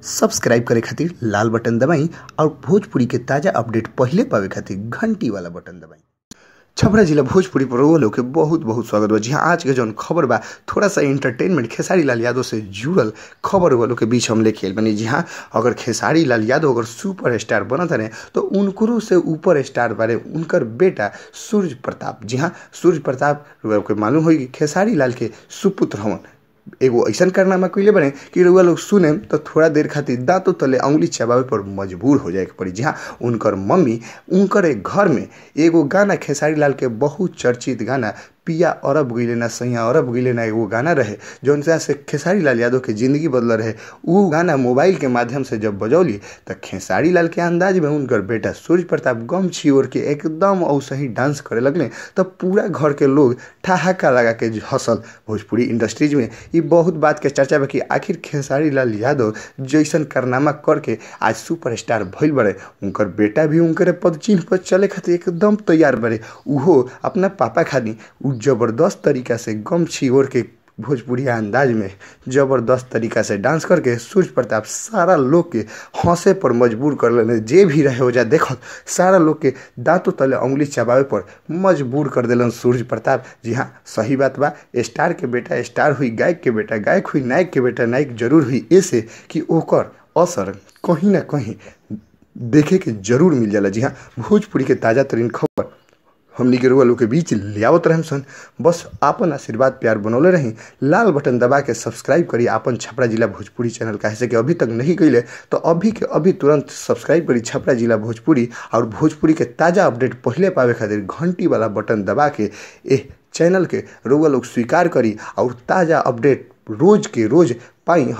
Subscribe करे खातिर लाल button दबाई और भोजपुरी के ताज़ा अपडेट पहिले पावे खातिर घंटी वाला बटन दबाई। छपरा जिला भोजपुरी पर वो लोग के बहुत बहुत स्वागत बा। जी हाँ, आज के जौन खबर बा थोड़ा सा एंटरटेनमेंट खेसारी लाल यादव से जुड़ल खबर वालों के बीच हम लेके आइल बनी। जी हाँ, अगर खेसारी लाल यादव अगर सुपर स्टार बनत रहे तो उनकरो से ऊपर स्टार बारे उनकर बेटा सूर्य प्रताप। जी हाँ, सूर्य प्रताप के मालूम होई कि खेसारी लाल के सुपुत्र हवन। एगो ऐसा कारनामा कइले बने कि रउआ लोग सुने तो थोड़ा देर खातिर दांतों तले अंगुली चबावे पर मजबूर हो जाए के पड़ी। जी हाँ, उनकर मम्मी उनकर एक घर में एगो गाना खेसारी लाल के बहुत चर्चित गाना पिया अरब गइले ना सैया अरब गइले ना एगो गाना रहे जौन से खेसारी लाल यादव के ज़िंदगी बदल रहे। उ गाना मोबाइल के माध्यम से जब बजौली तो खेसारी लाल के अंदाज में उनकर बेटा सूर्य प्रताप गमछी ओढ़ के एकदम औसही डांस करे लगले तो पूरा घर के लोग ठहाका लगा के हंसल। भोजपुरी इंडस्ट्रीज में ये बहुत बात के चर्चा बा कि आखिर खेसारी लाल यादव जैसन कारनामा करके आज सुपर स्टार भइल बड़े, उनकर बेटा भी उनकर पद चिन्ह पर चले खातिर एकदम तैयार बड़े। उहो अपना पापा खातिर जबरदस्त तरीका से गमछी ओढ़ के भोजपुरी अंदाज में जबरदस्त तरीका से डांस करके सूर्य प्रताप सारा लोग के हंसे पर मजबूर कर लेने। जे भी रहे हो जा देखत सारा लोग के दांतों तले अंगुली चबावे पर मजबूर कर दिलन सूर्य प्रताप। जी हाँ, सही बात बा, स्टार के बेटा स्टार हुई, गायक के बेटा गायक हुई, नायक के बेटा नायक जरूर हुई। ऐसे कि ओकर असर कहीं ना कहीं देखे के जरूर मिल जाला। जी हाँ, भोजपुरी के ताज़ा तरीन खबर हमनी के रुआ लोग के बीच लियावत रहम सन। बस आपन आशीर्वाद प्यार बनौले रही। लाल बटन दबा के सब्सक्राइब करी आपन छपरा जिला भोजपुरी चैनल। काहे से कि अभी तक नहीं कइले तो अभी के अभी तुरंत सब्सक्राइब करी छपरा जिला भोजपुरी और भोजपुरी के ताज़ा अपडेट पहले पावे खातिर घंटी वाला बटन दबा के एह चैनल के रुआ लोग स्वीकार करी और ताज़ा अपडेट रोज के रोज पाई।